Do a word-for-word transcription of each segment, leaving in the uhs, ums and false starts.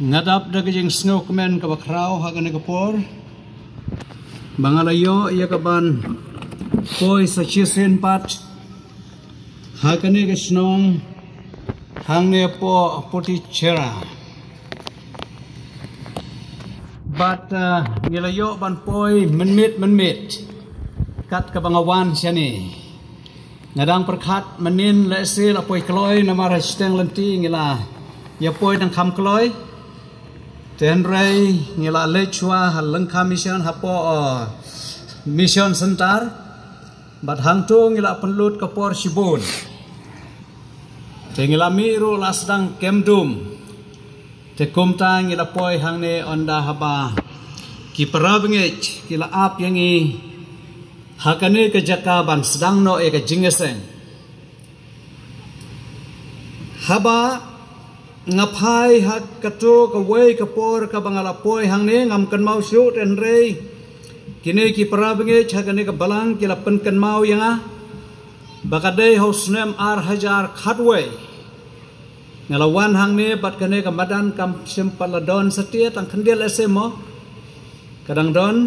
Nga dap da ka jingsngewkmen kaba khraw ha kane ka por ba nga la ïoh ïa ka ban poi sa shisien pat ha kane ka shnong hangne hapoh Potichera. Bad uh, ngi la ïoh ban poi mynmiet mynmiet kat kaba nga wan shane. Nga dang pyrkhat mynnin lehse la poi kloi namar ha shiteng lynti ngi la ïa poi dang kham kloi. Te hynrei ngi la leit shuwa ha Lyngkha Mission hapoh uh, Mission Center. Bad hangto ngi la pynlut ka por shibun. Te ngi la mih ruh la sdang kem dum. Te kumta ngi la poi hangne ynda haba ki para bangeit ki la ap ïa ngi ha kane ka jaka ban sdang noh ïa ka jingïaseng. Haba nga phai ha kato kawei ka por kaba nga la poi hangne ngam kynmaw shuh te hynrei kine ki para bangeit ha kane ka balang ki la pynkynmaw ïa nga ba ka dei ha u snem ar hajar khatwei. Nga la wan hangne bad kane ka madan kam shym pat la don satia, tang khyndiat lehse mo ka dang don.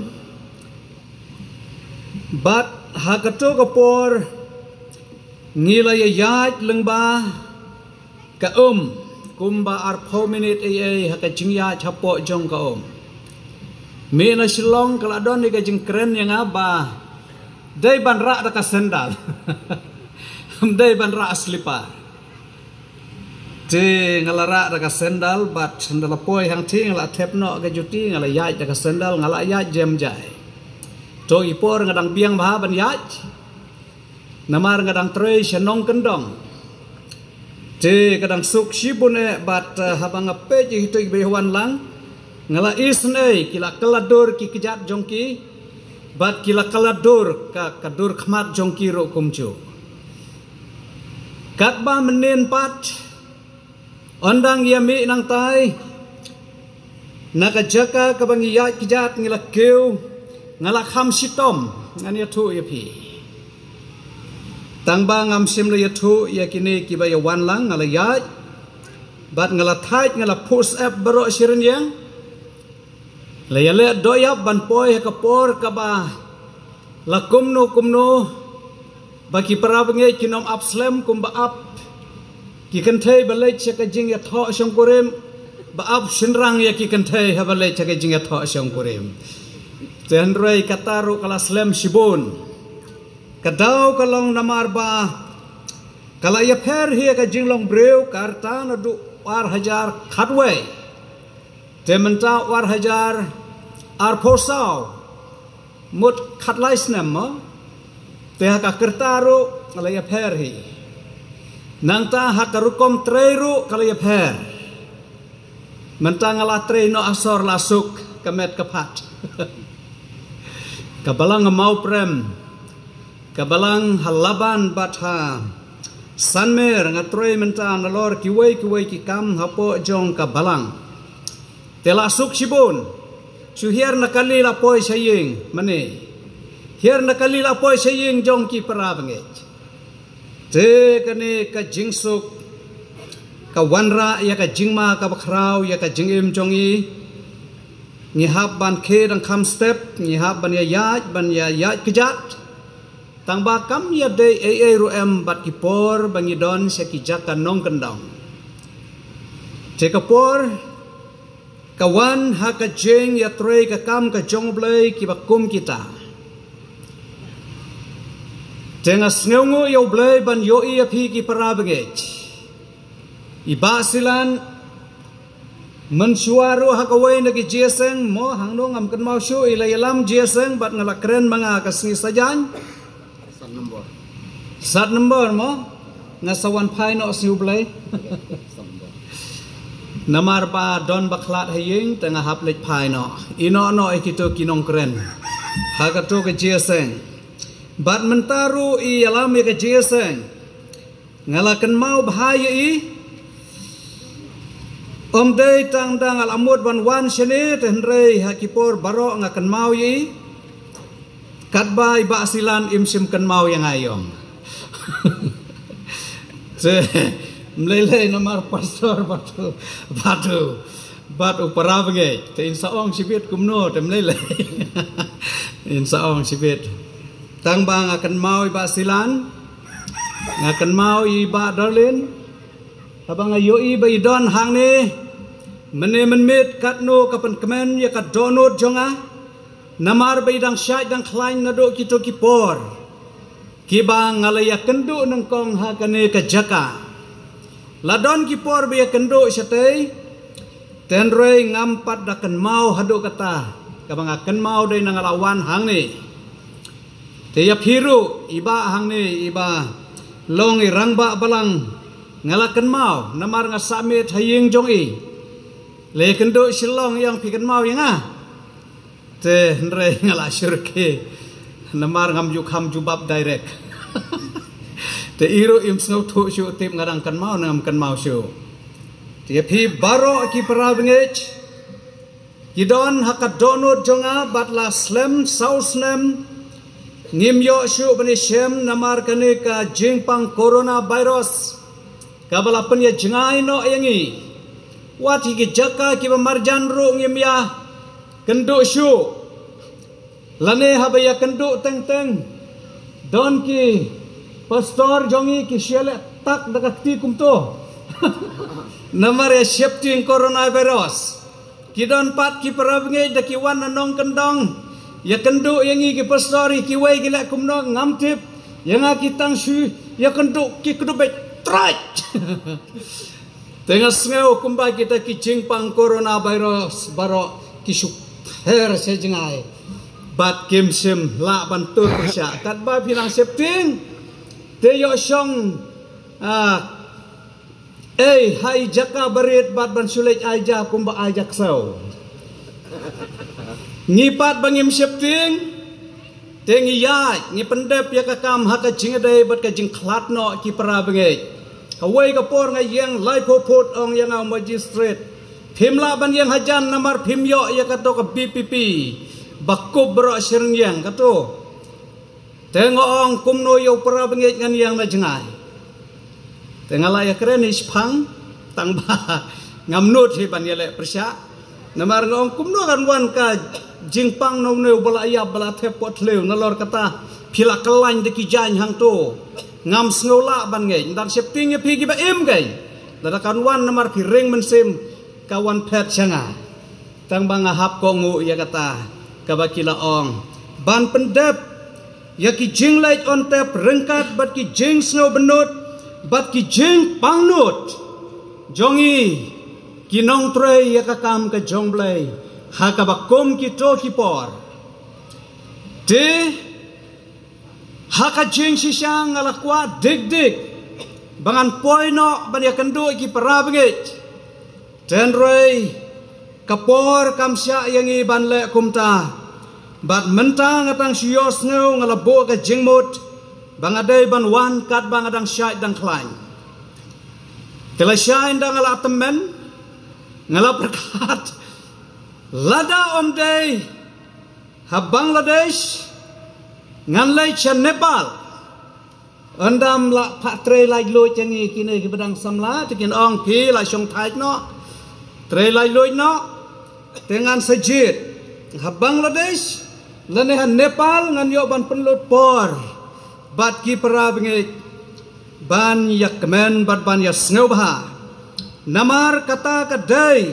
Bad ha kato ka por ngi la ïaid lyngba ka um kumba arphew minit ei ei ha ka jingïaid hapoh jong ka um. Mih na Shillong ka la don ïa ka jingkren ïa nga ba dei ban rah da ka sandal. Dei ban rah slipper. Te nga la rah da ka sandal bad ynda la poi hangti nga la thep noh ka juti, nga la ïaid da ka sandal, nga la ïaid jem jai. To i por nga dang biang bha ban ïaid. Namar nga dang trei sha nongkyndong. Te ka dang suk shibun eh bad uh, haba nga peit ïa kito kiba ïa wan lang nga la isynei ki la kylla dur ki kjat jong ki bad ki la kylla dur ka, ka dur khmat jong ki ruh kumjuh. Katba mynnin pat ynda ngi ïa mih nangtai na ka jaka kaba ngi ïaid kjat ngi la kiew, nga la kham shitom, ngan ïathuh ïa phi. Tang ba ngam shym la ïathuh ïa kine kiba ïa wan lang, nga la ïaid bad nga la thait, nga la push up baroh shi rynïeng. La ïaleh doh ïap ban poi ha ka por kaba la kumno kumno ba ki para bangeit kin ym ap slem kumba ap ki kynthei ba leit sha ka jingïathoh shongkurim, ba ap shynrang ïa ki kynthei haba leit sha ka jingïathoh shongkurim. Te hynrei kata ruh ka la slem shibun. Ka daw ka long namar ba ka la ïapher hi ïa ka jinglong briew, ka rta naduh ar hajar khatwei. Te mynta u ar hajar arphew saw, mut khatlai snem mo. Te ha ka rta ruh la ïapher hi. Nangta ha ka rukom trei ruh ka la ïapher. Mynta nga la trei noh ha sor la suk ka met ka phad. Ka balang ha Mawprem, ka balang ha Laban bad ha Sanmer, nga trei mynta nalor kiwei kiwei ki kam hapoh jong ka balang. Te la suk shibun. Shu hiar na kali la poi sha ïing mane. Hiar na kali la poi sha ïing jong ki para bangeit. Te kane ka jingsuk ka wanrah ïa ka jingma kaba khraw ïa ka jingim jong ngi. Ngi hap ban khie dang kham step, ngi hap ban ïa ïaid, ban ïa ïaid kjat. Tang ba kam ïa dei ei ei ruh em bad ki por ba ngi don sha ki jaka nongkyndong. Te ka por ka wan ha ka jingïatrei ka kam ka jong U Blei kiba kum kita. Te nga sngewnguh ïa U Blei ban ïohi ïa phi ki para bangeit. I Bah Silan mynshuwa ruh ha kawei na ki jingïaseng mo, hangno ngam kynmaw shuh, i la ïalam jingïaseng bad nga la kren ma nga ka sngi Saitjaiñ. Sat nombor. Sat nombor mo. Nga sa wan phai noh sha U Blei. Namar ba don ba khlad ha ïing te nga hap leit phai noh. Ïehnoh noh ïa kito ki nongkren ha kato ka jingïaseng. Bad mynta ruh i ïalam ïa ka jingïaseng. Nga la kynmaw bha ïa i. Ym dei tang da nga la mut ban wan shane te hynrei ha ki por baroh nga kynmaw ïa i. Katba i Bah Silan im shym kynmaw ïa nga ïong. Te mlei lei namar pastor batu batu. Bad u para bangeit, te in sa ong shibit kumno, te mlei lei. In sa ong shibit. Tang ba nga kynmaw i Bah Silan, nga kynmaw i Bah Darlin, haba nga ïohi ba i don hangne, mynne mynmiet katno ka pynkmen ïa ka dohnud jong nga, namar ba i dang shait dang khlaiñ naduh kito ki por. Kiba nga la ïakynduh nyngkong ha kane ka jaka. La don ki por ba ïakynduh shatei. Tynrai ngam pat da kynmaw haduh kata. Kaba nga kynmaw dei na nga la wan hangne. Te ïa phi ruh, i Bah hangne, i Bah long i rangbah balang. Nga la kynmaw, namar nga sah miet ha ïing jong i. La ïakynduh Shillong ïa phi kynmaw ïa nga. Te hynrei nga la shyrkhei. Namar ngam ju kham jubab direct. Te i ruh im sngewthuh shuh tip nga dang kynmaw ne ngam kynmaw shuh. Te ïa phi baroh ki para bangeit. Ki don ha ka dohnud jong nga bad la slem saw snem. Ngim ïoh shuh ban ïashem namar kane ka jingpang corona virus. Kaba la pynïajngai noh ïa ngi. Wat hi ki jaka kiba marjan ruh ngim ïa kynduh shuh. Lane haba ïakynduh teng teng. Don ki pastor jong ngi ki shu leh tak da ka kti kumto. Namar ïa sheptieng coronavirus. Ki don pat ki para bangeit da ki wan na nongkyndong. Ïakynduh ïa ngi ki pastor ïa kiwei ki leh kumno ngam tip. Ïa nga ki tang shu ïakynduh ki kdup beit trait. Te nga sngew kumba kita ki jingpang coronavirus baroh ki shu pher sha jngai. Bad kim shym lah ban tur pyrshah. Katba phi nang sheptieng. Te ïoh shong, ah, ei, ha i jaka barit bad ban shu leit ai ja kumba ai ja ksew. Ngi pat ba ngim sheptieng. Te ngi ïaid, ngi pyndep ïa ka kam ha ka jingïadei bad ka jingkhlad noh ki para bangeit. Kawei ka por nga ïeng laiphew phut ong ïa nga u magistrate. Phim lah ban ïeng hajan namar phim ïoh ïa kato ka B P P. Ba kup baroh shyryngiang kato. Te nga ong kumno ïa u para bangeit ngan ïeng na jngai. Te nga la ïakren hi shipang, tang ba ngam nud hi ban ïaleh pyrshah. Namar nga ong kumno kan wan ka jingpang na une uba la ïap ba la thep poh thliew nalor kata phi la khlaiñ da ki jaiñ hangto. Ngam sngew lah ban ngeit, ym dang sheptieng ïa phi kiba im kein. Lada kan wan namar phi ring mynsiem ka wan phet sha nga. Tang ba nga hap kohnguh ïa kata kaba ki la ong. Ban pyndep ïa ki jingleit on tep ryngkat bad ki jingsngewbynnud bad ki jingpangnud jong ngi ki nongtrei ïa ka kam ka jong Blei ha kaba kum kito ki por. Te ha ka jingshisha nga la kwah dik dik ba ngan poi noh ban ïakynduh ïa ki para bangeit. Tynrai ka por kam shah ïa ngi ban leh kumta. Bad mynta nga tang shu ïohsngew nga la buh ka jingmut ba nga dei ban wan katba nga dang shait dang khlaiñ. Te lashai ynda nga la tymmen nga la pyrkhat lada ym dei ha Bangladesh ngan leit sha Nepal. Ynda ym lah phah trei laitluid ïa ngi kine kiba dang samla te kin ong phi la shong thait noh. Trei laitluid noh. Te ngan sa jied ha Bangladesh lane ha Nepal ngan ïoh ban pynlut por bad ki para bangeit ban ïakmen bad ban ïasngewbha. Namar kata ka dei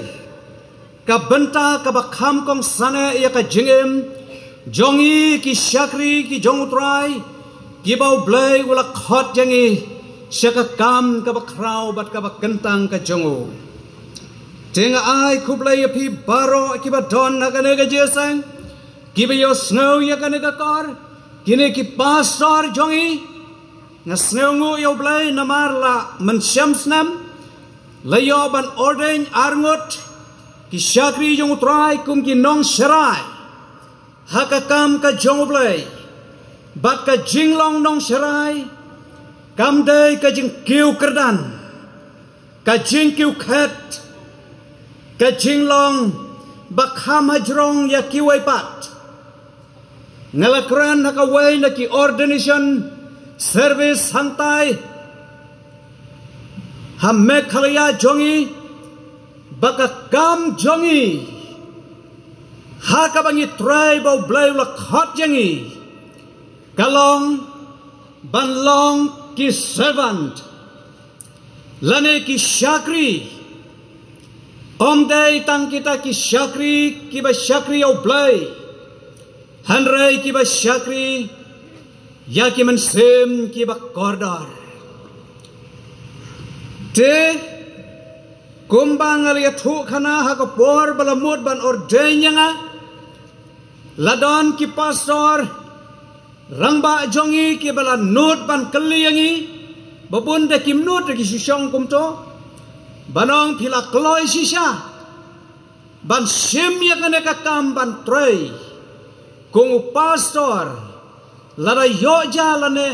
ka bynta kaba kham kongsan ïa ka jingim jong ngi ki shakri ki jong U Trai kiba U Blei u la khot ïa ngi sha ka kam kaba khraw bad kaba kyntang ka jong u. Te nga ai khublei ïa phi baroh kiba don ha kane ka jingïaseng kiba ïohsngew ïa kane ka kor kine ki pastor jong ngi. Nga sngewnguh ïa U Blei namar la mynshem snem la ïoh ban ordain arngut ki shakri jong U Trai kum ki nongsharai ha ka kam ka jong U Blei. Bad ka jinglong nongsharai kam dei ka jingkiew kyrdan, ka jingkiew khet, ka jinglong ba kham hajrong ïa kiwei pat. Nga la kren ha kawei na ki ordination service hangtai ha Meghalaya jong ngi ba ka kam jong ngi ha kaba ngi trei ba U Blei u la khot ïa ngi ka long ban long ki servant lane ki shakri. Ym dei tang kita ki shakri kiba shakri ïa U Blei, hynrei kiba shakri ïa ki mynsiem kiba kordor. Te kumba nga la ïathuh khana ha ka por ba la mut ban ordain ïa nga, la don ki pastor rangbah jong ngi kiba la nud ban kylli ïa ngi, ba bun da kim nud da ki shu shong kumto, ban ong phi la kloi shisha ban shim ïa kane ka kam ban trei kum u pastor, lada ïoh ja lane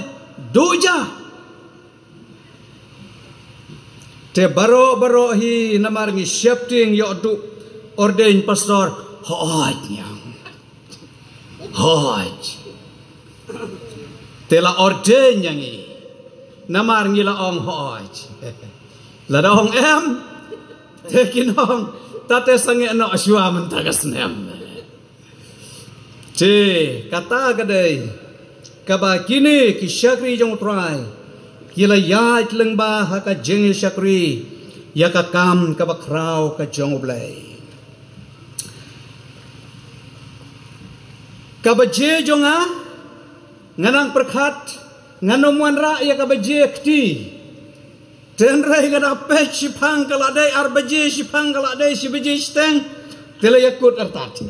duh ja. Te baroh baroh hi namar ngi sheptieng ïoh duh ordain pastor. Hooid ñiang. Hooid. Te la ordain ïa ngi namar ngi la ong hooid. Lada ong em, te kin ong ta te sangeh noh shuwa mynta ka snem. Te kata ka dei kaba kine ki shakri jong U Trai ki la ïaid lyngba ha ka jingïashakri ïa ka kam kaba khraw ka jong U Blei. Ka baje jong nga, nga nang pyrkhat ngan ym wanrah ïa ka baje kti. Te hynrei nga da peit shiphang ka la dei ar baje, shiphang ka la dei shi baje shiteng. Te la ïakut artat.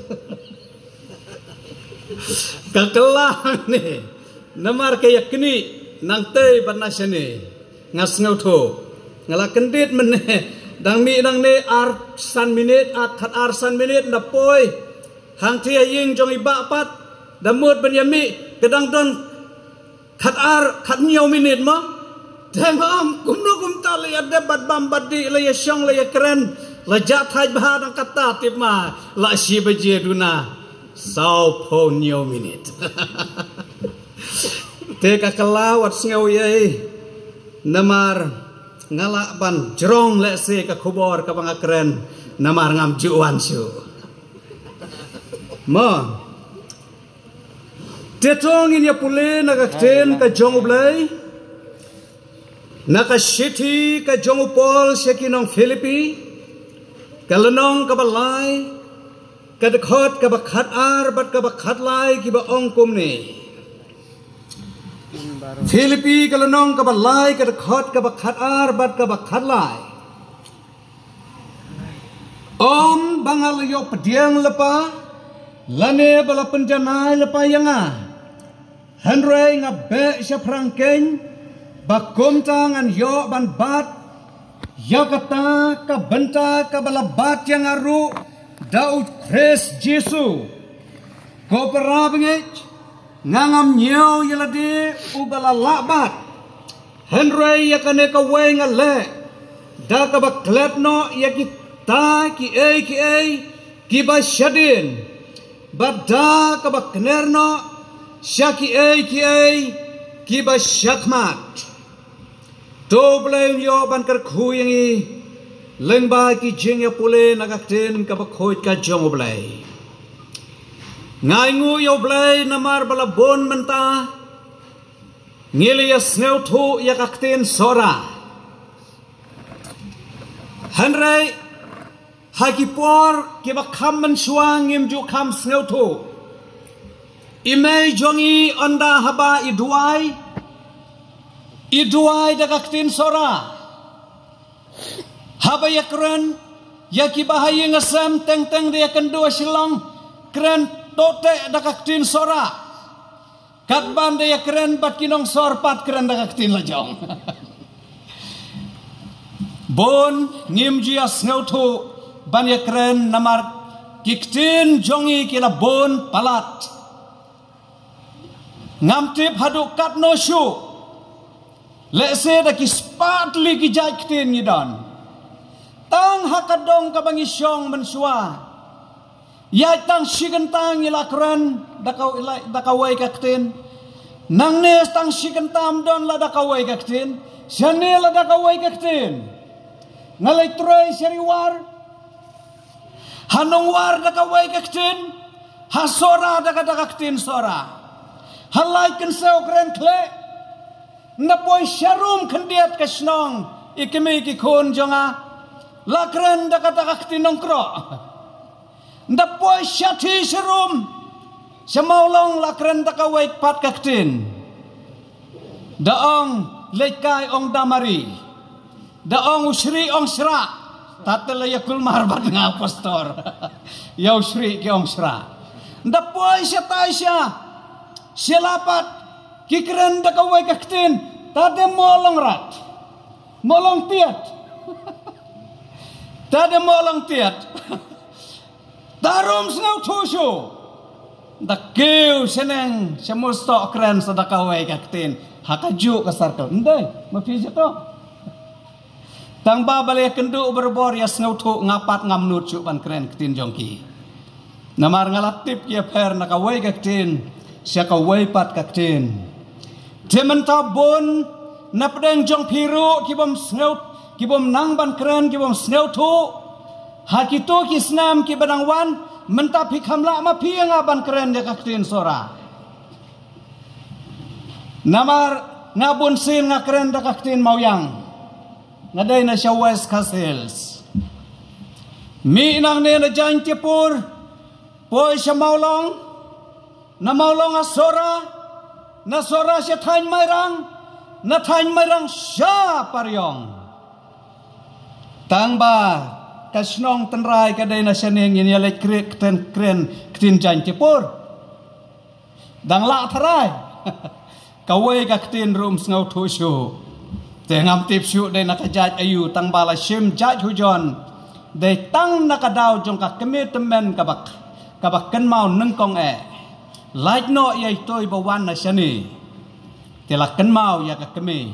Ka kylla hangne namar ka ïaknieh nangtei bad na shane. Nga sngewthuh nga la kyndit mynne, dang mih nangne ar san minit, ar khat ar san minit, nda poi hangtei ha ïing jong i Bah pat, da mut ban ïa mih ka dang don khat ar khat hynñiew minit mo. Te ma ym kumno kumta la ïa dep bad bam bad dih, la ïa shong, la ïa kren, la jah thait bha, dang kata tip ma la shi baje duna sawphew hynñiew minit. Te ka kylla wat sngew ei ei namar nga lah ban jrong lehse ka khubor kaba nga kren namar ngam ju wan shuh. Mo. Te to ngin ïa pule na ka ktien ka jong U Blei na ka shithi ka jong u Paul sha ki nong Philippi, ka lynnong kaba lai, ka dkhot kaba khat ar bad kaba khat lai, kiba ong kumne. Philippi ka lynnong kaba lai, ka dkhot kaba khat ar bad kaba khat lai. Ym ba nga la ïoh pdiang lypa lane ba la pynjanai lypa ïa nga, hynrei nga beh shaphrang keiñ ba kumta ngan ïoh ban bat ïa kata ka bynta kaba la bat ïa nga ruh da U Khrist Jisu. Ko para bangeit, nga ngam ñiew ïa lade uba la lah bat, hynrei ïa kane kawei nga leh, da kaba klet noh ïa kita kiei kiei kiba shadien, bad da kaba kner noh sha kiei kiei kiba shakhmat. To U Blei un ïoh ban kyrkhu ïa ngi lyngba ki jingïapule na ka ktien kaba khuid ka jong U Blei. Nga ainguh ïa U Blei namar ba la bun mynta ngi la ïa sngewthuh ïa ka ktien Sohra. Hynrei ha ki por kiba kham mynshuwa ngim ju kham sngewthuh. I mei jong i ynda haba i duwai, i duwai da ka ktien Sohra. Haba ïa kren ïa kiba ha ïing ha sem teng teng da ïa kynduh ha Shillong, kren tohteh da ka ktien Sohra. Katba da ïa kren bad ki nongsor pat kren da ka ktien la jong. Bun ngim ju ïa sngewthuh ban ïa kren namar ki ktien jong i ki la bun palat. Ngam tip haduh katno shuh, lehse da ki spah tylli ki jait ktien ngi don. Tang ha ka dong kaba ngi shong mynshuwa, ïa tang shi kynta ngi la kren da ka, da kawei ka ktien. Nangne tang shi kynta ym don la da kawei ka ktien. Shane la da kawei ka ktien. Nga la trei sha Ri War, Ha Nongwar da kawei ka ktien, ha Sohra da ka, da ka ktien Sohra. Ha Laitkynsew kren khleh, nda poi sharum khyndiat ka shnong, i kmie ki khun jong nga, la kren da ka, da ka ktien Nongkroh. Nda poi shathie sharum, sha Mawlong la kren da kawei pat ka ktien. Da ong leit kai ong da mari. Da ong u shrieh ong shrah. Tat te la ïa kulmar bad nga pastor. Ïa u shrieh ki ong shrah. Nda poi shatai sha. Sha la pat ki kren da kawei ka ktien. Tat te Mawlong rat. Mawlong tiat. Tat te Mawlong tiat. Tarum sngewthuh shuh. Da kiew shaneng sha Mustoh kren sa da kawei ka ktien. Ha kajuh ka circle. Ndei, ma phi sha to. Tang ba balei kynduh barabor ïa sngewthuh nga pat ngam nud shuh ban kren ktien jong ki. Namar nga la tip ki ïapher na kawei ka ktien sha kawei pat ka ktien. Te mynta bun na pdeng jong phi ruh ki bym sngew, ki bym nang ban kren, ki bym sngewthuh. Ha kito ki snem kiba dang wan, mynta phi kham lah ma phi ïa nga ban kren ïa ka ktien Sohra. Namar nga bun sien nga kren da ka ktien Mawiang. Nga dei na sha West Khasi Hills. Mih nangne na Jaintiapur, poi sha Mawlong, na Mawlong ha Sohra, na Sohra sha Thaiñ Mairang, na Thaiñ Mairang sha Pariong. Tang ba ka shnong tynrai ka dei na shane, ngin ïa leit kren, kren, kren ktien Jaintiapur. Dang lah tharai. Kawei ka ktien ruh ym sngewthuh shuh. Te ngam tip shuh dei na ka jait aïu, tang ba la shim jait Hujon. Dei tang na ka daw jong ka kmie tymmen kaba, kaba kynmaw nyngkong eh. Lait noh ïa itei ba wan na shane. Te la kynmaw ïa ka kmie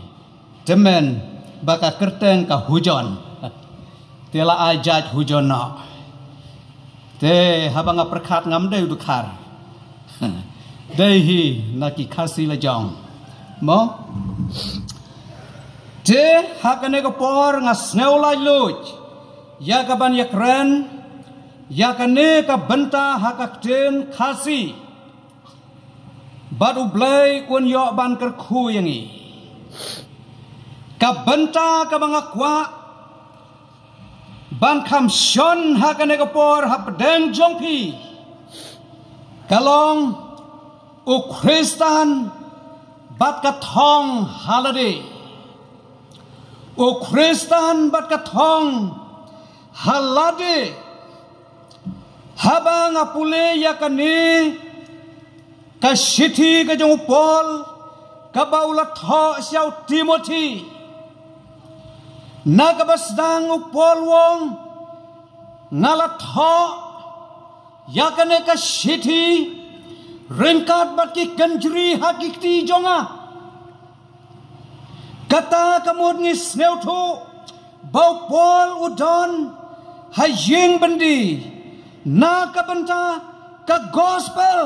tymmen ba ka kyrteng ka Hujon. Te la ai jait Hujon noh. Te haba nga pyrkhat ngam dei u dkhar. Dei hi na ki Khasi la jong. Mo? Te ha kane ka por nga sngew laitluid ïa ka ban ïakren ïa kane ka bynta ha ka ktien Khasi. Bad U Blei un ïoh ban kyrkhu ïa ngi. Ka bynta kaba nga kwah ban kham shon ha kane ka por hapdeng jong phi ka long u Khristan bad ka thong ha lade. U Khristan bad ka thong ha lade. Haba nga pule ïa kane ka shithi ka jong u Paul kaba u la thoh sha u Timothi, na kaba sdang u Paul u ong, nga la thoh ïa kane ka shithi ryngkat bad ki kynjri ha ki kti jong nga. Kata ka mut ngi sngewthuh ba u Paul u don ha ïing byndi na ka bynta ka gospel.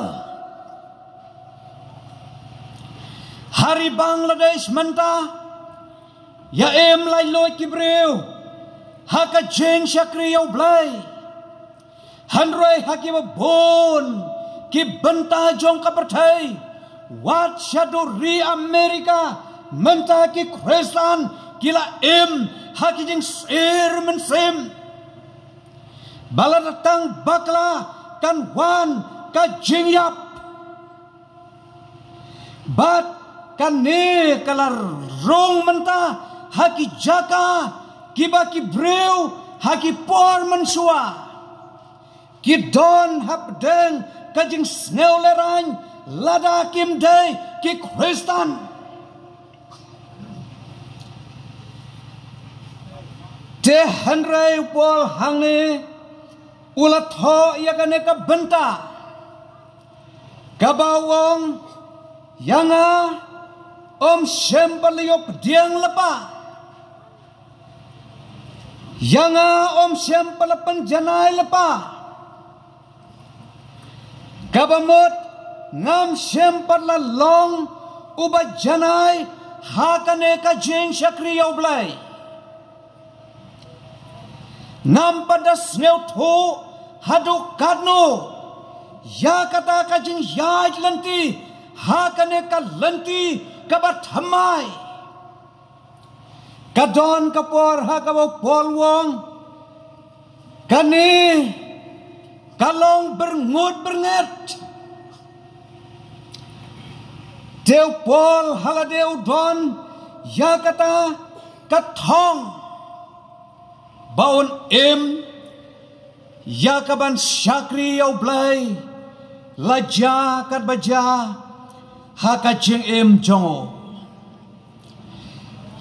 Hari Bangladesh mynta ïa im laitluid ki briew ha ka jingshakri ïa U Blei. Hynrei ha kiba bun ki bynta jong ka pyrthei, wat sha duri Amerika, mynta ki Khristan ki la im ha ki jingsyier mynsiem. Ba lada tang bakla kan wan ka jingïap. Bad kane ka la rung mynta ha ki jaka kiba ki briew ha ki por mynshuwa ki don hapdeng ka jingsngew lehraiñ lada kim dei ki Khristan. Te hynrei u Paul hangne u la thoh ïa kane ka bynta kaba u ong, ïa nga ym shym pat la ïoh pdiang lypa, ïa nga ym shym pat la pynjanai lypa. Kaba mut ngam shym pat la long uba janai ha kane ka jingshakri ïa U Blei. Ngam pat da sngewthuh Haduh katno ïa kata ka jingïaid lynti ha kane ka lynti kaba thymmai? Ka don ka por ha kaba u Paul u ong, kane ka long byrngut byrnget. Te u Paul ha lade u don ïa kata ka thong ba un im ïa ka ban shakri ïa u Blei la jia katba jia ha ka jingim jong u.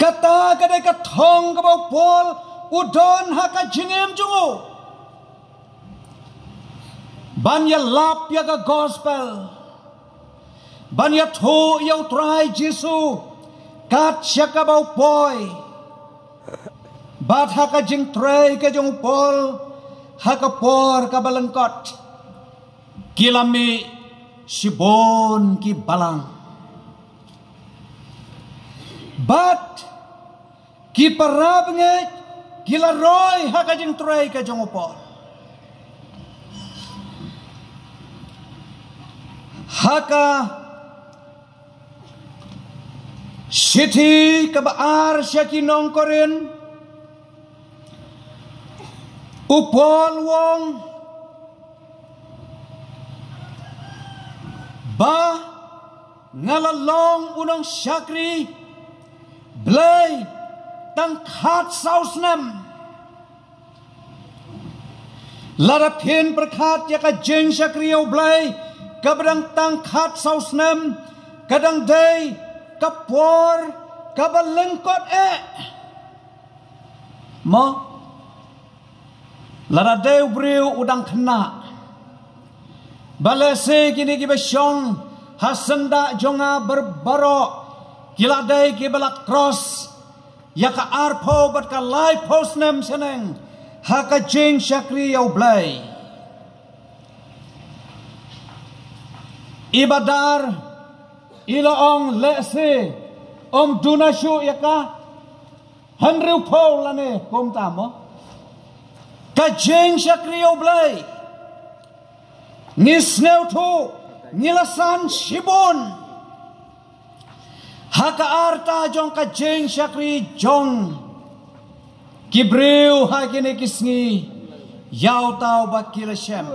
Kata ka dei ka thong kaba u Paul u don ha ka jingim jong u, ban ïalap ïa ka gospel, ban ïathuh ïa u Trai Jisu kat sha kaba u poi. Bad ha ka jingtrei ka jong u Paul ha ka por kaba lyngkot, ki la mih shibun ki balang. Bad ki para bangeit ki la roi ha ka jingtrei ka jong u Paul. Ha ka shithi kaba ar sha ki nong Korinth, u Paul u ong ba nga la long u nongshakri Blei tang khatsaw snem. Lada phin pyrkhat ïa ka jingshakri ïa u Blei kaba dang tang khatsaw snem, ka dang dei ka por kaba lyngkot eh. Mo? Lada dei u briew u dang khynnah, balei shi kine kiba shong ha syndah jong nga baroh ki la dei kiba la cross ïa ka arphew bad ka laiphew snem shaneng ha ka jingshakri ïa u Blei. I Badar i la ong lehse ym duna shuh ïa ka hynriewphew lane kumta mo. Ka jingshakri ïa u Blei, ngi sngewthuh ngi la san shibun ha ka arta jong ka jingshakri jong ki briew ha kine ki sngi ïa uta uba ki la shem.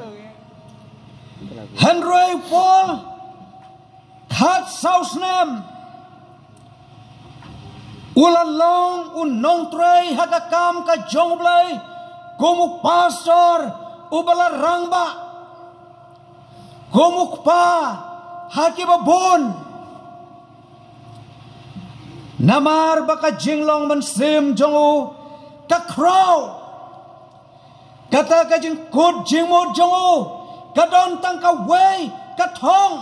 Hynrei u Paul khatsaw snem u la long u nongtrei ha ka kam ka jong u Blei, kum u pastor uba la rangbah, kum u kpa ha kiba bun. Namar ba ka jinglong mynsiem jong u ka khraw, kata ka jingkut jingmut jong u ka don tang kawei ka thong,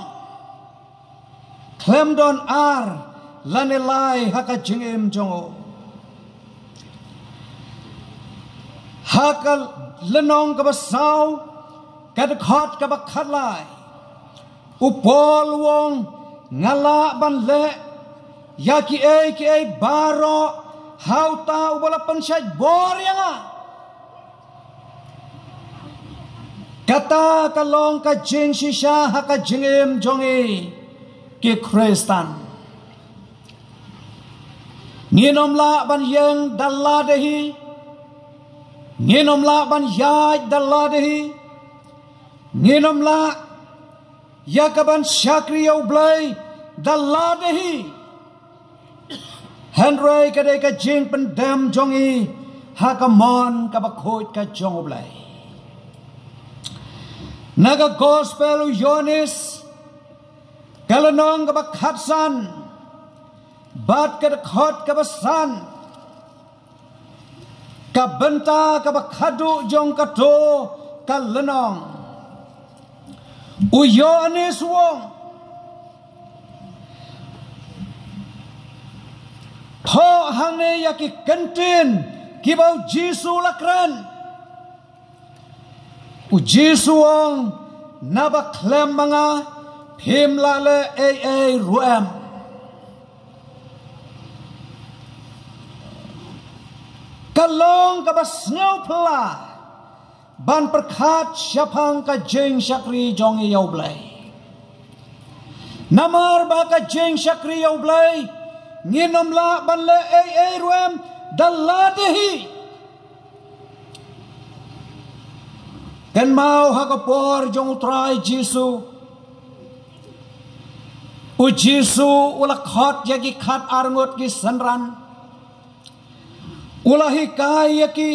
khlem don ar lane lai ha ka jingim jong u. Ha ka lynnong kaba saw, ka dkhot kaba khatlai, u Paul u ong, nga lah ban leh ïa kiei kiei baroh ha uta uba la pynshait bor ïa nga. Kata ka long ka jingshisha ha ka jingim jong ngi ki Khristan. Ngin ym lah ban ïeng da lade hi. Ngin ym lah ban ïaid da lade hi. Ngin ym lah ïa ka ban shakri ïa u Blei da lade hi. Hynrei ka dei ka jingpyndem jong ngi ha ka mon kaba khuid ka jong u Blei. Na ka gospel u Ïoannis, ka lynnong kaba khatsan bad ka dkhot kaba san, ka bynta kaba khadduh jong kato ka lynnong, u Ïoannis u ong, thoh hangne ïa ki kyntien kiba u Jisu u la kren. U Jisu u ong, naba khlem ma nga phim lah leh ei ei ruh em. Ka long kaba sngewphylla ban pyrkhat shaphang ka jingshakri jong ngi ïa U Blei. Namar ba ka jingshakri ïa U Blei, ngin ym lah ban leh ei ei ruh em da lade hi. Kynmaw ha ka por jong U Trai Jisu. U Jisu u la khot ïa ki khat arngut ki synran. U la hikai ïa ki.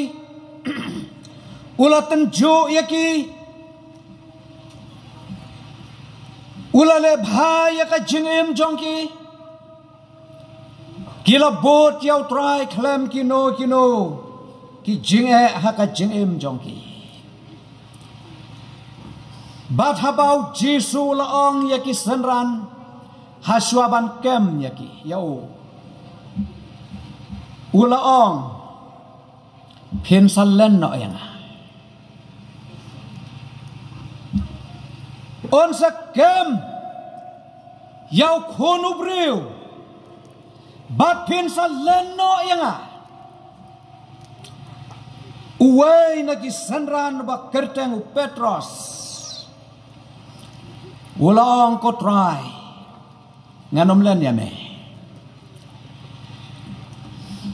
U la tynjuh ïa ki. U la leh bha ïa ka jingim jong ki. Ki la bud ïa U Trai khlem kino kino ki jingeh ha ka jingim jong ki. Bad haba U Jisu u la ong ïa ki synran, ha shuwa ban kem ïa ki, ïa u, u la ong, phin sa len noh ïa nga. Un sa kem ïa U Khun u briew, bad phin sa len noh ïa nga. Uwei na ki synran ba kyrteng u Petros u la ong, ko Trai, ngan ym len ïa me.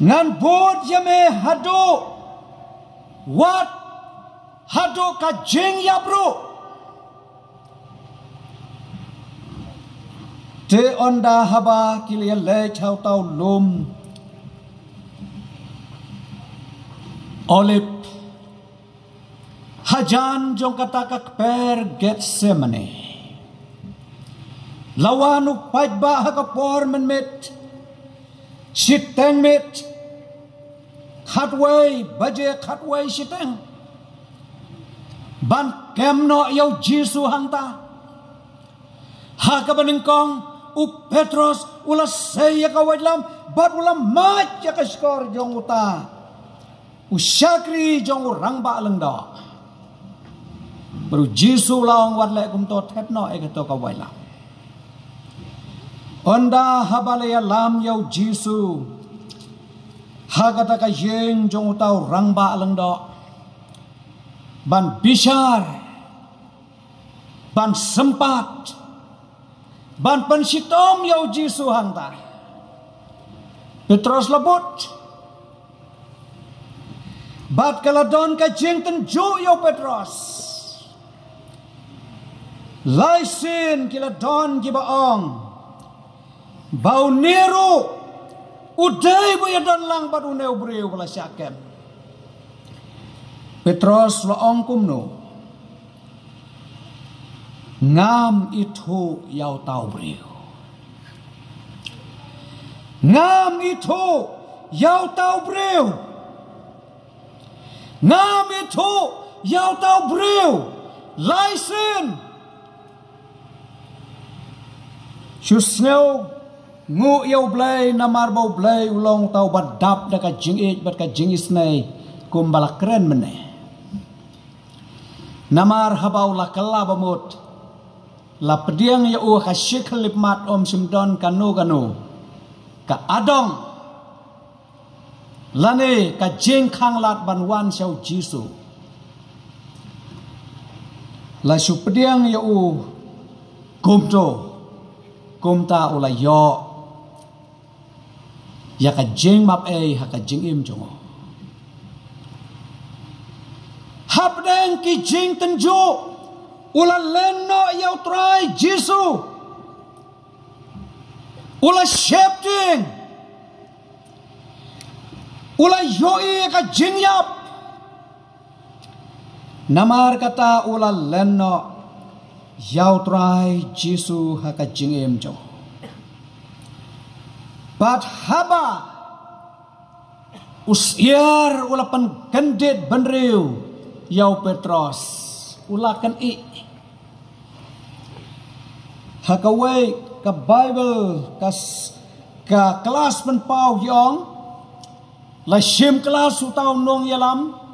Ngan bud ïa me haduh wat haduh ka jingïap ruh. Te ynda haba ki la leit ha uta u lum Olib, hajan jong kata ka kper Getsemane, la wan u paidbah ha ka por mynmiet shiteng miet, khatwei baje, khatwei shiteng, ban kem noh ïa U Jisu hangta. Ha kaba nyngkong, u Petros u la sei ïa ka waitlam bad u la mad ïa ka shkor jong uta u shakri jong u rangbah lyngdoh. Bad U Jisu u la ong, wat leh kumto, thep noh ïa kato ka waitlam. Ynda haba la ïalam ïa U Jisu ha kata ka ïing jong uta u rangbah lyngdoh, ban bishar, ban sympat, ban pynshitom ïa U Jisu hangta, Petros la bud. Bad ka la don ka jingtynjuh ïa u Petros. Lai sien ki la don kiba ong ba une ruh u dei ba ïadon lang bad une u briew ba la shah kem. Petros la ong kumno? Ngam ithuh ïa uta u briew. Ngam ithuh ïa uta u briew. Ngam ithuh ïa uta u briew. Lai sien. Shu sngewnguh ïa U Blei, namar ba U Blei u long uta uba dap da ka jingïeit bad ka jingisynei, kumba la kren mynne. Namar haba u la kylla ba mut, la pdiang ïa u ha ka shi khyllipmat, ym shym don kano kano ka adong lane ka jingkhanglad ban wan sha U Jisu. La shu pdiang ïa u kumto, kumta u la ïoh ïa ka jingmap ei ha ka jingim jong u. Hapdeng ki jingtynjuh, u la len noh ïa U Trai Jisu. U la sheptieng. U la ïohi ka jingïap. Namar kata u la len noh ïa U Trai Jisu ha ka jingim jong u. Bad haba u syiar u la pynkyndit bynriew ïa u Petros, u la kynnoh. Ha kawei ka Baibl, ka s-, ka klas pynpaw ki ong, la shim klas uta u nongïalam.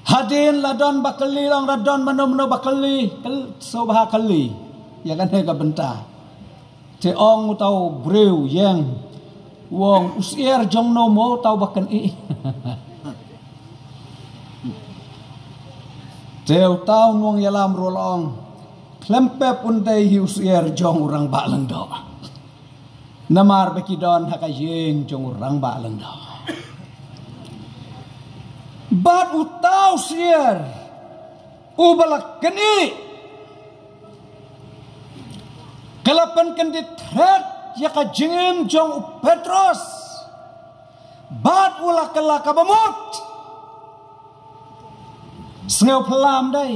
Hadien la don ba kylli, long la don mano mano ba kylli, kyl-, sngewbha kylli ïa kane ka bynta. Te ong uta u briew ïeng, u ong, u syiar jong no mo uta uba kynnoh? Te uta u nongïalam ruh u la ong, khlem pep un dei hi u syiar jong u rangbah lyngdoh. Namar ba ki don ha ka ïing jong u rangbah lyngdoh. Bad uta u syiar uba la knieh, ka la pynkyndit thret ïa ka jingim jong u Petros. Bad u la kylla kaba mut. Sngewphylla ym dei.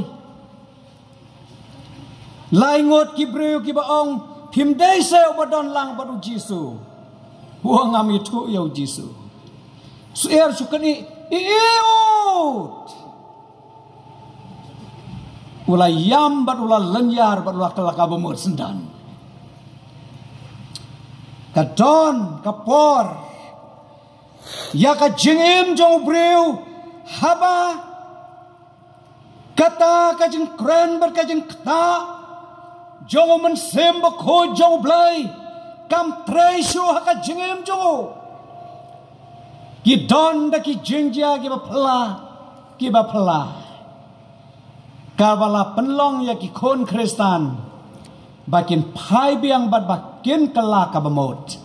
Lai ngut ki briew kiba ong, phim dei seh uba don lang bad u Jisu. U ong, ngam ithuh ïa u Jisu. Syiar shu knieh, i, i, ut. U la ïam bad u la lynñiar bad u la kylla kaba mut syndon. Ka don ka por ïa ka jingim jong u briew haba kata ka jingkren bad ka jingktah jong u Mynsiem Bakhuid jong u Blei kam trei shuh ha ka jingim jong u. Ki don da ki jingjia kiba phylla, kiba phylla. Kaba la pynlong ïa ki khun Khristan ba kin phai biang bad ba kin kylla kaba mut.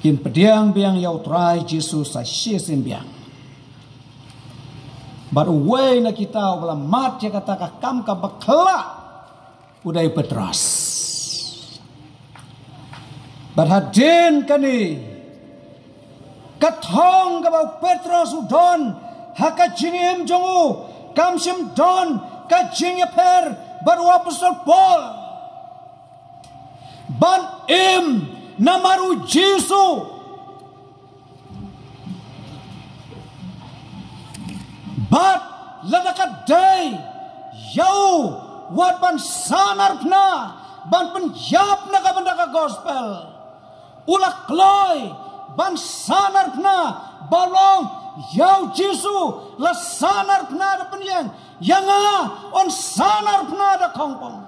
Kin pdiang biang ïa u Trai Jisu sa shisien biang. Bad uwei na kita uba la mad ïa kata ka kam kaba khraw u dei Petros. Bad hadien kane, ka thong kaba u Petros u don ha ka jingim jong u, kam shym don ka jingïapher bad u apostol Paul. Ban im namar u Jisu. Bad lada ka dei ïa u wat ban sahnarphna ban pynïap na ka bynta ka gospel, u la kloi ban sahnarphna ba long ïa u Jisu la sahnarphna da pynïeng, ïa nga un sahnarphna da khongpong.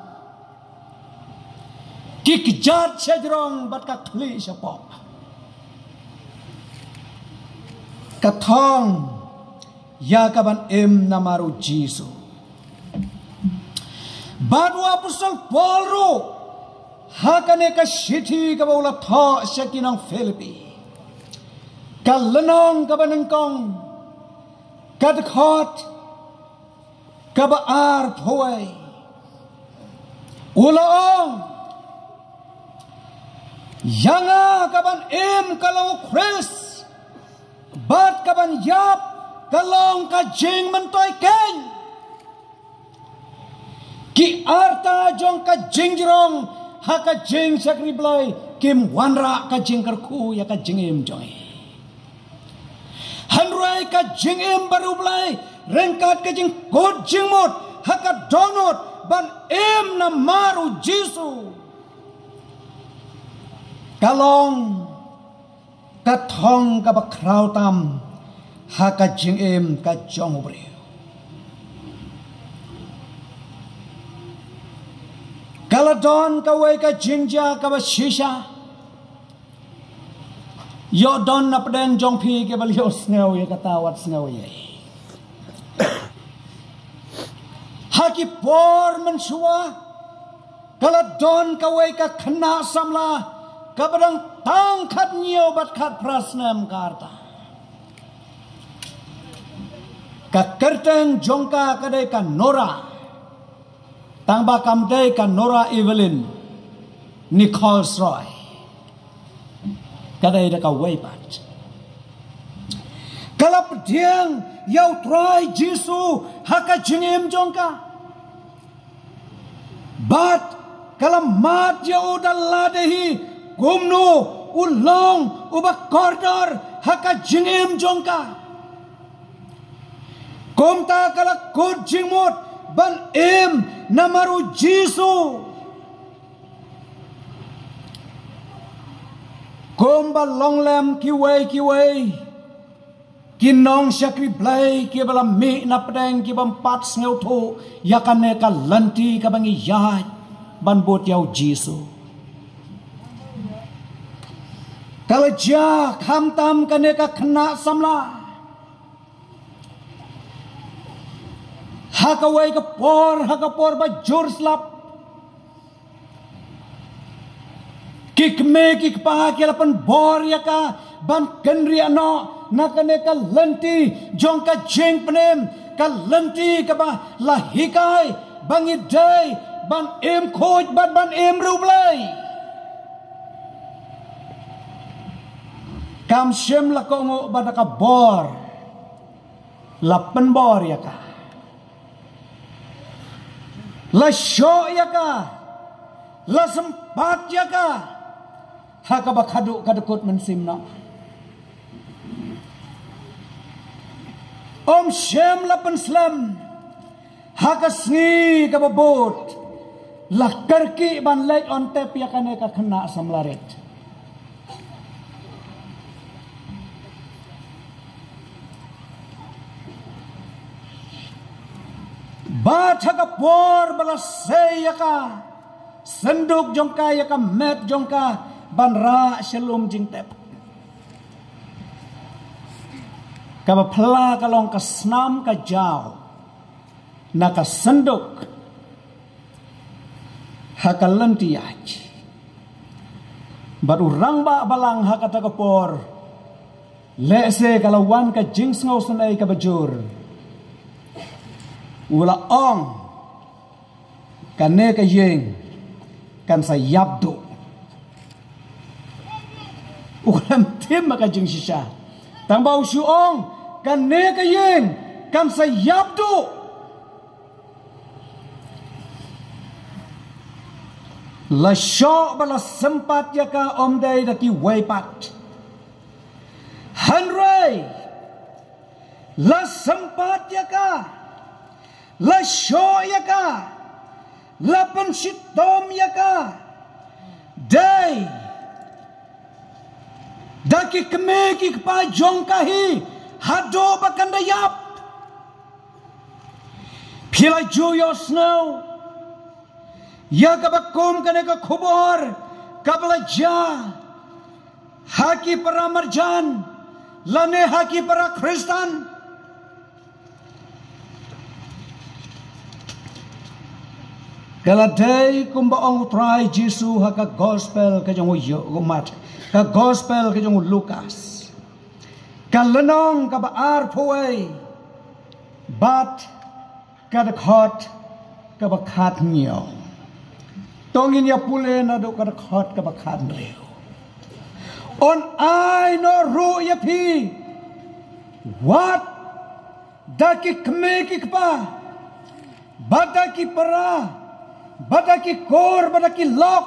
Ki kjat sha jrong bad ka khlieh sha pop. Ka thong ïa ka ban im namar u Jisu. Bad u apostol Paul ruh ha kane ka shithi kaba u la thoh sha ki nong Philippi, ka lynnong kaba nyngkong, ka dkhot kaba arphew wei, u la ong, ïa nga ka ban im ka long u Khrist, bad ka ban ïap ka long ka jingmyntoi keiñ. Ki arta jong ka jingjrong ha ka jingshakri Blei kim wanrah ka jingkyrkhu ïa ka jingim jong ngi. Hynrei ka jingim bad u Blei ryngkat ka jingkut jingmut ha ka dohnud ban im namar u Jisu, ka long ka thong kaba khraw tam ha ka jingim ka jong u briew. Ka la don kawei ka jingjia kaba shisha. Ïoh don na pdeng jong phi kiba la ïohsngew ïa kata, wat sngew ïa i. Ha ki por mynshuwa ka la don kawei ka khynnah samla kaba dang tang khathynñiew bad khatphra snem ka rta. Ka kyrteng jong ka ka dei ka Nora. Tang ba kam dei ka Nora Evelyn Nichols Roy. Ka dei da kawei pat. Ka la pdiang ïa u Trai Jisu ha ka jingim jong ka. Bad ka la mad ïa u da lade hi kumno u long uba kordor ha ka jingim jong ka. Kumta ka la kut jingmut ban im namar u Jisu. Kumba long lem kiwei kiwei ki nongshakri Blei kiba la mih na pdeng ki bym pat sngewthuh ïa kane ka lynti kaba ngi ïaid ban bud ïa u Jisu. Ka la jia khamtam kane ka khynnah samla. Ha kawei ka por, ha ka por ba jur slap, ki kmie ki kpa ki la pynbor ïa ka ban kynriah noh na kane ka lynti jong ka jingpynim, ka lynti kaba la hikai ba ngi dei ban im khuid bad ban im riewblei. Blei. Kam shym la kohnguh ba da ka bor la pynbor ïa ka, la shoh ïa ka, la sympat ïa ka ha kaba khadduh ka dkut mynsiem noh. Ym shym la pynslem ha ka sngi kaba bud la kyrkieh ban leit on tep ïa kane ka khynnah samla rit. Bad ha ka por ba la sei ïa ka synduk jong ka, ïa ka met jong ka ban rah sha lum jingtep, kaba phylla ka long ka snam ka jaw na ka synduk ha ka lynti ïaid. Bad u rangbah balang ha kata ka por, lehse ka la wan ka jingsngewsynei kaba jur, u la ong, kane ka ïing kan sa ïap duh. U khlem tim ha ka jingshisha, tang ba u shu ong, kane ka ïing kan sa ïap duh. La shoh ba la sympat ïa ka, ym dei da kiwei pat. Hynrei la sympat ïa ka, la shoh ïa ka, la pynshitom ïa ka, dei da ki kmie ki kpa jong ka hi, haduh ba kan da ïap. Phi la ju ïohsngew ïa kaba kum kane ka khubor kaba la jia ha ki para marjan lane ha ki para Khristan? Ka la dei kumba ong u Trai Jisu ha ka gospel ka jong u Mat, ka gospel ka jong u Lukas, ka lynnong kaba arphew wei bad ka dkhot kaba khathynñiew. To ngin ïa pule naduh ka dkhot kaba khathynñiew. Un ai noh ruh ïa phi, wat da ki kmie ki kpa, bad da ki para, bad da ki kur, bad da ki lok,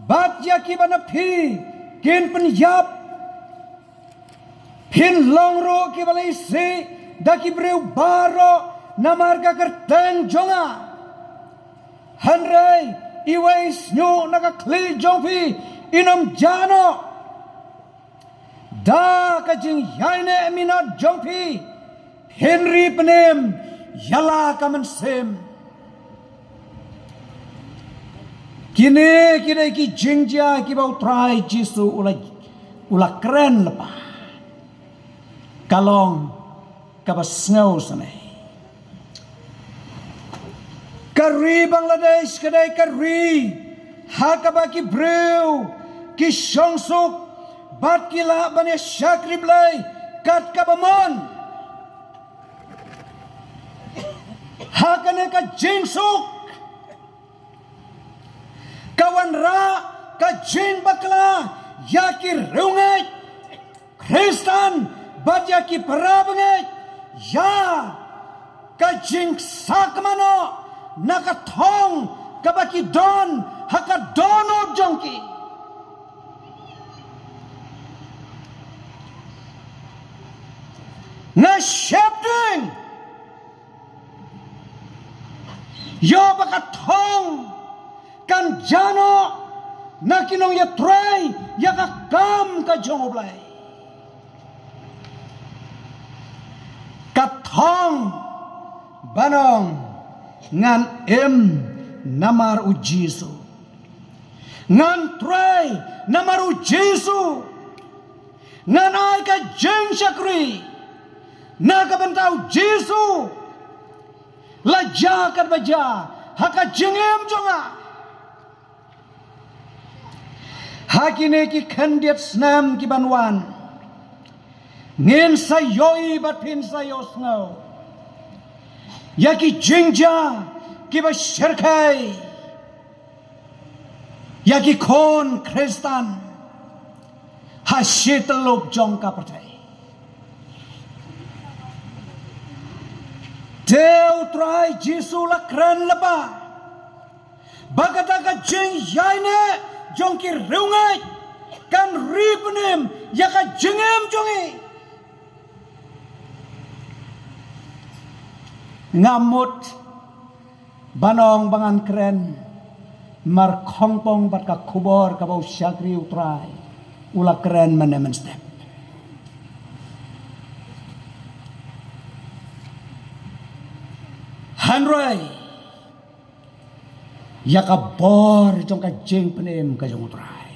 bad ïa kiba na phi kin pynïap, phin long ruh kiba la isih da ki briew baroh namar ka kyrteng jong nga. Hynrei iwei i shñiuh na ka khlieh jong phi in ym jah noh. Da ka jingïaineh minot jong phi, phin ri pynim ïa la ka mynsiem. Kine ki dei ki jingjia kiba u Trai Jisu u la, u la kren lypa. Ka long kaba sngewsynei. Ka ri Bangladesh ka dei ka ri ha kaba ki briew ki shong suk bad ki lah ban ïa shakri Blei kat kaba mon. Ha kane ka jingsuk ka wanrah ka jingbakla ïa ki riewngeit Khristan bad ïa ki para bangeit ïa ka jingsakma noh na ka thong kaba ki don ha ka dohnud jong ki. Nga sheptieng ïoh ba ka thong kan jah noh na ki nongïatrei ïa ka kam ka jong U Blei. Ka thong ban ong ngan im namar U Jisu. Ngan trei namar U Jisu. Ngan ai ka jingshakri na ka bynta U Jisu. La jia katba jia ha ka jingim jong nga. Ha kine ki khyndiat snem ki ban wan, ngin sa ïohi bad phin sa ïohsngew ïa ki jingjia kiba shyrkhei ïa ki khun Khristan ha shi tyllup jong ka pyrthei. Te U Trai Jisu u la kren lypa ba kata ka jingïaineh jong ki riewngeit kan ri pynim ïa ka jingim jong ngi. Nga mut ban ong ba ngan kren markhongpong bad ka khubor kaba u shakri U Trai u la kren mynne mynstep. Hynrei ïa ka bor jong ka jingpynim ka jong U Trai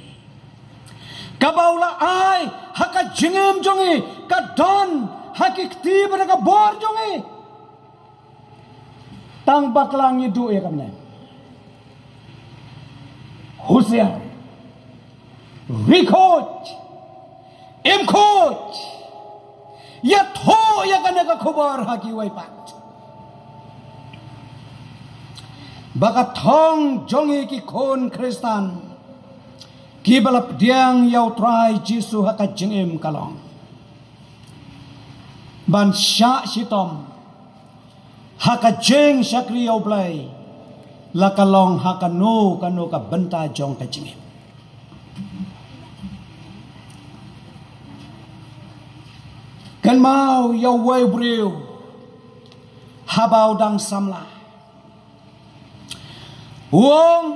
kaba u la ai ha ka jingim jong ngi, ka don ha ki kti bad ka bor jong ngi. Tang bakla ngi duh ïa ka bneng. Husiar, ri khuid, im khuid, ïathuh ïa kane ka khubor ha kiwei pat. Ba ka thong jong ngi ki khun Khristan kiba la pdiang ïa U Trai Jisu ha ka jingim ka long ban shah shitom ha ka jingshakri ïa U Blei, la ka long ha kano kano ka bynta jong ka jingim. Kynmaw ïa uwei u briew haba u dang samla. U ong,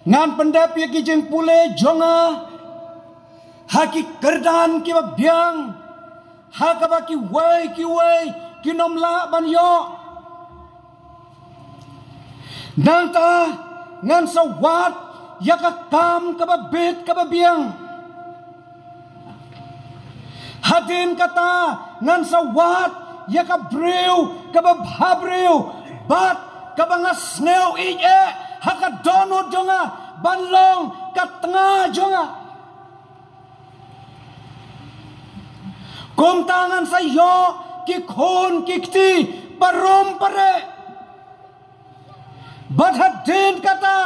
ngan pyndep ïa ki jingpule jong nga ha ki kyrdan kiba biang, ha kaba kiwei kiwei kin ym lah ban ïoh. Nangta ngan sa wad ïa ka kam kaba bit kaba biang. Hadien kata ngan sa wad ïa ka briew kaba bhabriew bad kaba nga sngew ïeit eh ha ka dohnud jong nga ban long ka tnga jong nga. Kumta ngan sa ïoh ki khun ki kti barum bareh. Bad hadien kata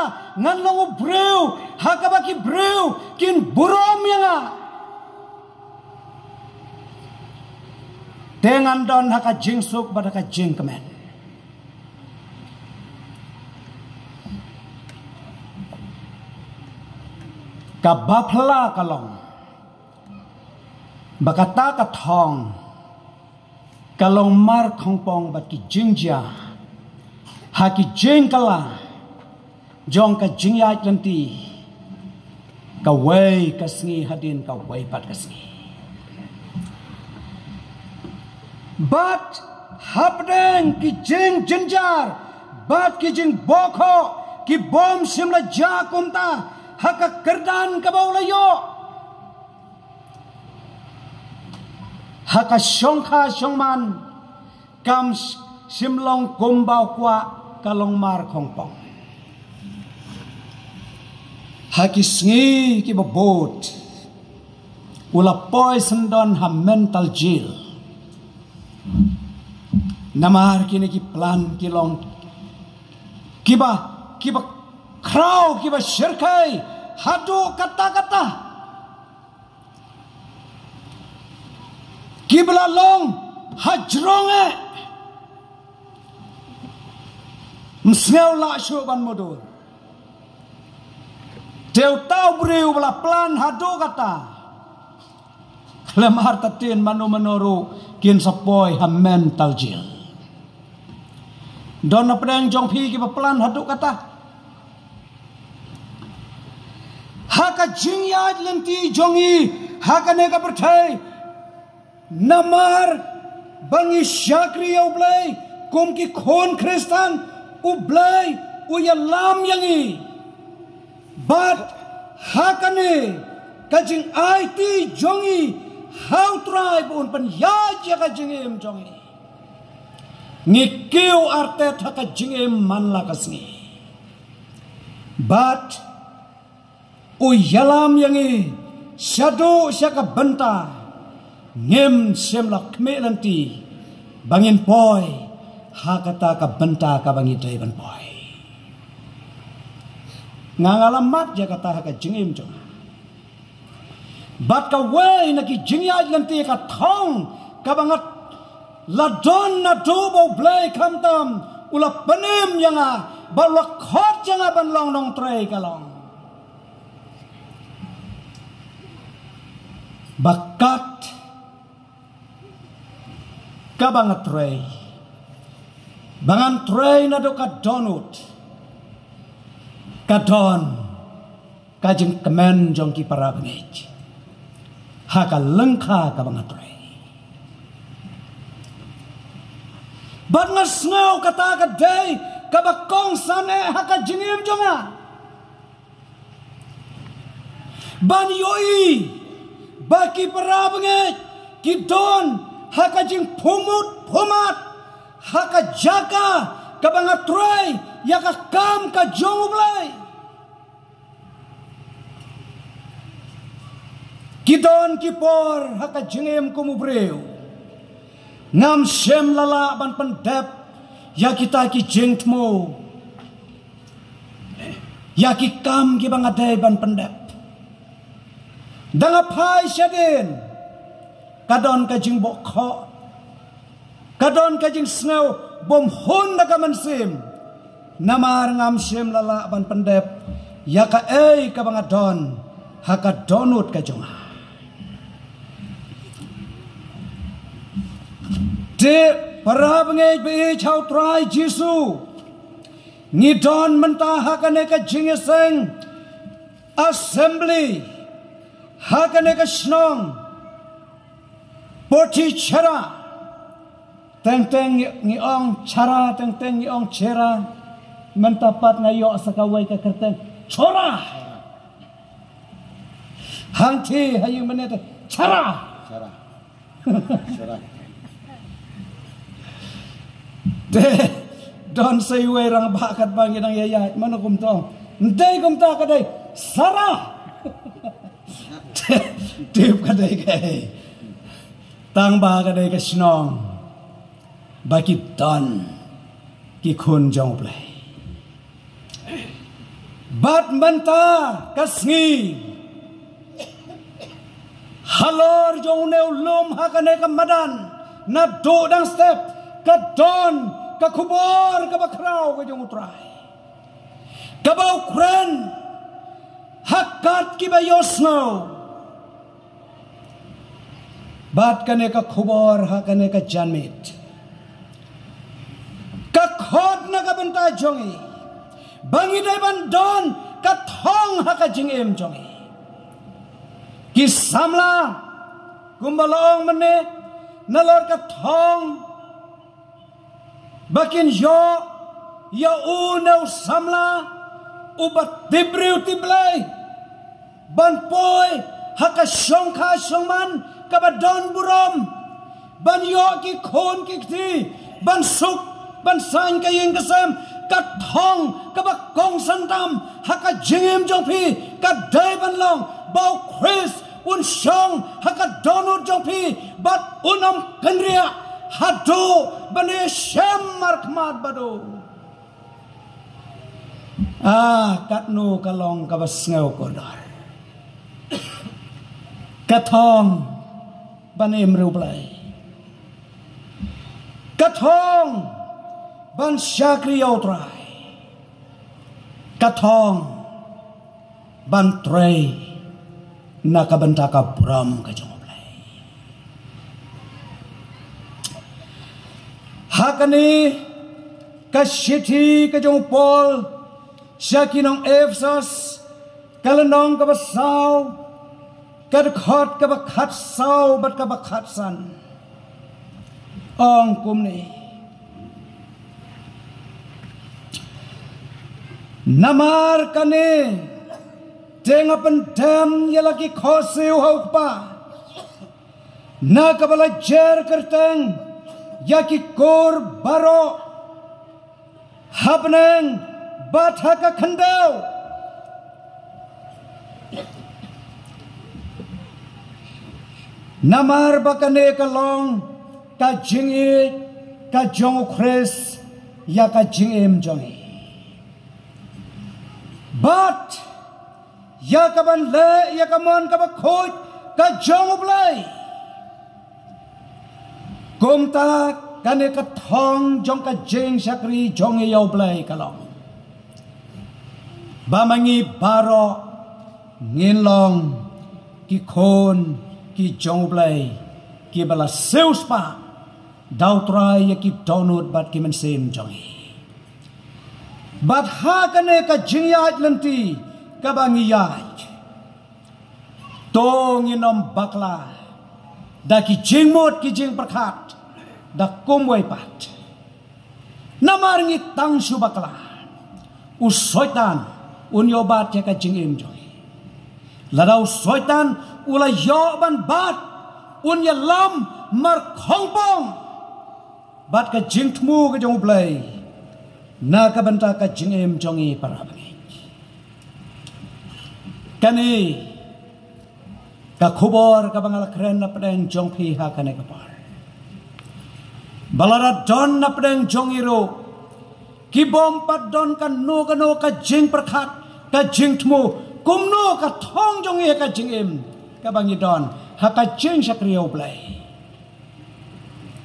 ngan long u briew ha kaba ki briew kin burom ïa nga. Te ngan don ha ka jingsuk bad ha ka jingkmen. Kaba phylla ka long ba kata ka thong ka long markhongpong bad ki jingjia ha ki jingkylla jong ka jingïaid lynti kawei ka sngi hadien kawei pat ka sngi. Bad hapdeng ki jingjynjar bad ki jingbokhoh ki bym shym la jia kumta ha ka kyrdan kaba u la ïoh. Ha ka shongkha shongman kam sh-, shym long kumba u kwah, ka long markhongpong. Ha ki sngi kiba bud u la poi syndon ha mental jail. Namar kine ki plan ki long kiba, kiba khraw, kiba shyrkhei haduh katta katta. Kiba la long hajrong eh. Ym sngew lah shuh ban mudui. Te uta u briew ba la plan haduh katta, khlem artatien mano mano ruh kin sa poi ha mental jail. Don na pdeng jong phi kiba plan haduh katta ha ka jingïaid lynti jong ngi ha kane ka pyrthei. Namar ba ngi shakri ïa U Blei kum ki khun Khristan, U Blei u ïalam ïa ngi. Bad ha kane ka jingaiti jong ngi ha U Trai ba un pynïaid ïa ka jingim jong ngi. Ngi kiew artet ha ka jingim man la ka sngi. Bad u ïalam ïa ngi shaduh sha ka bynta ngim shym la khmih lynti ba ngin poi ha kata ka bynta kaba ngi dei ban poi. Nga nga la mad ïa kata ha ka jingim jong nga. Bad kawei na ki jingïaid lynti ka thong kaba nga la don naduh ba U Blei khamtam u la pynim ïa nga, ba u la khot ïa nga ban long nongtrei ka long ba kat kaba nga trei, ba ngan trei naduh ka dohnud, ka don ka jingkmen jong ki para bangeit ha ka lyngkha kaba nga trei. Bad nga sngew kata ka dei kaba kongsan eh ha ka jingim jong nga, ban ïohi ba ki para bangeit ki don ha ka jingphumut phumat ha ka jaka kaba nga trei ïa ka kam ka jong U Blei. Ki don ki por ha ka jingim kum u briew ngam shym la lah ban pyndep ïa kita ki jingthmu, ïa ki kam kiba nga dei ban pyndep. Da nga phai shadien ka don ka jingbok khoh, ka don ka jingsngew bym hun da ka mynsiem, namar ngam shym la lah ban pyndep ïa kaei kaba nga don ha ka dohnud ka jong nga. Te para bangeit ba ïeit ha U Trai Jisu, ngi don mynta ha kane ka jingïaseng assembly ha kane ka shnong Potichera. Teng teng ngi ong Chara, teng teng ngi ong Chera. Mynta pat nga ïoh sa kawei ka kyrteng Chora. Hangtei ha ïing mynne te Chara. Chara. Chara. Te don sa iwei rangbah katba ngi dang ïaid, mano kumta? Ndei kumta, ka dei Sara. Tip ka dei kaei? Tang ba ka dei ka shnong ba ki don ki khun jong U Blei. Bad mynta ka sngi, halor jong une u lum ha kane ka madan, naduh dang step ka don ka khubor kaba khraw ka jong U Trai, kaba u kren ha kat kiba ïohsngew. Bad kane ka khubor ha kane ka janmiet ka khot na ka bynta jong ngi, ba ngi dei ban don ka thong ha ka jingim jong ngi. Ki samla, kumba la ong mynne, nalor ka thong ba kin ïoh ïa une u samla uba tip briew tip Blei ban poi ha ka shongkha shongman kaba don burom, ban ïoh ki khun ki kti, ban suk ban saiñ ka ïing ka sem. Ka thong kaba kongsan tam ha ka jingim jong phi ka dei ban long ba U Khrist un shong ha ka dohnud jong phi bad un ym kynriah haduh ban ïashem markhmat bad u. Ah, katno ka long kaba sngew kordor. Ka thong ban im ri U Blei. Ka thong ban shakri ïa U Trai. Ka thong ban trei na ka bynta ka burom ka jong U Blei. Ha kane ka shithi ka jong u Paul sha ki nong Ephesus, ka lynnong kaba saw, ka dkhot kaba khatsaw bad kaba khatsan, ong kumne: Namar kane te nga pyndem ïa la ki khohsiew ha U Kpa, na kaba la jer kyrteng ïa ki kur baroh ha bneng bad ha ka khyndew. Namar ba kane ka long ka jingïeit ka jong u Khrist ïa ka jingim jong ngi. Bad ïa ka ban leh ïa ka mon kaba khuid ka jong U Blei. Kumta kane ka thong jong ka jingshakri jong ngi ïa U Blei ka long ba ma ngi baroh ngin long ki khun ki jong U Blei kiba la siewspah da U Trai ïa ki dohnud bad ki mynsiem jong ngi. Bad ha kane ka jingïaid lynti kaba ngi ïaid, to ngin ym bakla da ki jingmut ki jingpyrkhat da kumwei pat. Namar ngi tang shu bakla, u Soitan un ïoh bat ïa ka jingim jong ngi. Lada u Soitan u la ïoh ban bat, un ïalam markhongpong bad ka jingthmu ka jong U Blei na ka bynta ka jingim jong ngi para bangeit. Kane ka khubor kaba nga la kren na pdeng jong phi ha kane ka por, ba lada don na pdeng jong ngi ruh ki bym pat don kano kano ka jingpyrkhat, ka jingthmu kumno ka thong jong ngi ha ka jingim kaba ngi don ha ka jingshakri ïa U Blei.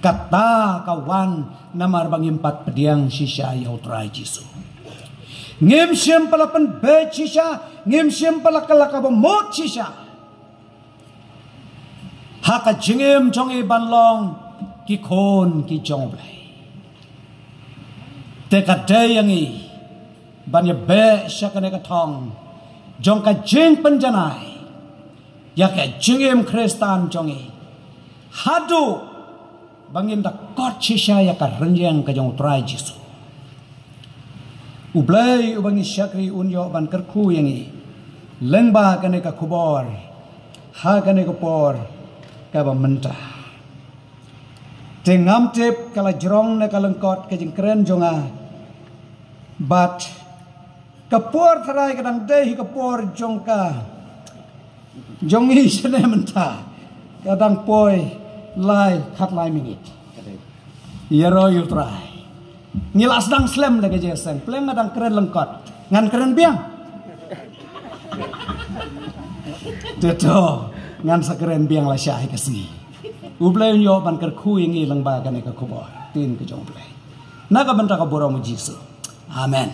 Kata ka wan namar ba ngim pat pdiang shisha ïa U Trai Jisu. Ngim shym pat la pynbeit shisha, ngim shym pat la kylla kaba mut shisha ha ka jingim jong ngi ban long ki khun ki jong U Blei. Te ka dei ïa ngi ban ïa beh sha kane ka thong jong ka jingpynjanai ïa ka jingim Khristan jong ngi haduh ba ngin da kot shisha ïa ka rynïeng ka jong U Trai Jisu. U Blei uba ngi shakri un ïoh ban kyrkhu ïa ngi lyngba kane ka khubor ha kane ka por kaba mynta. Te ngam tip ka la jrong na ka lyngkot ka jingkren jong nga. Bad ka por tharai ka dang dei hi ka por jong ka jong ngi shane mynta. Ka dang poi lai khatlai minit. Ïaroh ïa U Trai. Ngi la sdang slem da ka jingseng. Pleng nga dang kren lyngkot. Ngan kren biang. Te to, ngan sa kren biang lashai ka sngi. U Blei un ïoh ban kyrkhu ïa ngi lyngba kane ka khubor ktien ka jong U Blei. Na ka bynta ka burom U Jisu. Amen.